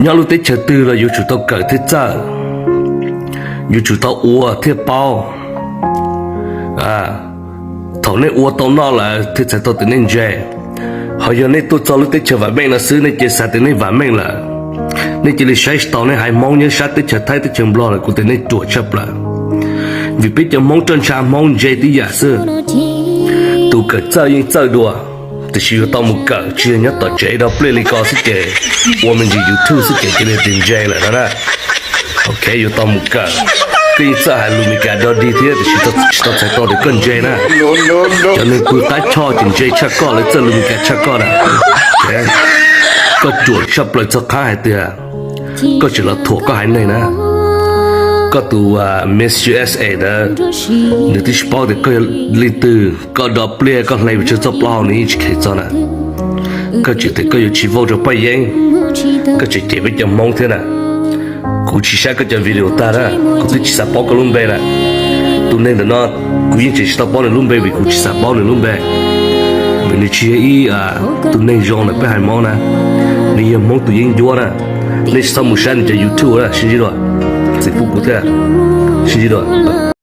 Nyob lub teb chaws twg los yuav tsum tau kawm thiaj txawj, yuav tsum tau ua thiaj paub. Thaum nej ua tau noj lawm thiaj txhais tau tias nej ntse. Ho yog nej tuaj txog lub teb chaws vam meej no xwb nej cia xav tias nej vam meej lawm, nej cia li saib tsis taus nej haiv Hmoob nyob sab teb chaws Thaib teb chaws Nplog lawm, kuv tias nej ruam tshaj plaws. Vim peb cov Hmoob roj ntsha Hmoob ntse tib yam xwb. Tus kawm txawj yeej txawj dua, tiam sis yuav tau mus kawm, tsis yog nyob tom tsev dob pliaj li ko xwb ces ua me ntsis YouTube xwb ces cia li tias ntse lawm no na. Ok, yuav tau mus kawm. Koj yeej txawj hais lus Meskas dog dig thiab tiam sis tsis tau txhais tau tias koj ntse na. Cov neeg pw qab choj ces ntse tshaj koj, lawv txawj lus Meskas tshaj koj na. Koj ruam tshaj plaws txog qhov hais tias koj tseem los thuam koj haiv neeg na. Koj tus Miss U S A ntawd, nws twb tsis paub tias koj yog leej twg, koj dob pliaj koj hle pes tsawg txoj plaub hau nws yeej tsis kheev txog na. Koj tseem tias koj yuav tsis vote rau Paj Yeeb, koj tseem cem peb cov Hmoob thiab na. Kuv tsis saib koj cov video tag na, kuv twb tsis xav paub koj lub npe na. Tus neeg ntawm no kuv yeej tseem tsis tau paub nws lub npe vim kuv tsis xav paub nws lub npe. Vim nws tsis yog ib tug neeg zoo ntawm peb haiv Hmoob na, nws yog Hmoob tus yeeb ncuab na. Nej tsis txhob mus saib nws cov YouTube na, sib ntsib dua. Txiv pub kuv thiab, sib ntsib dua.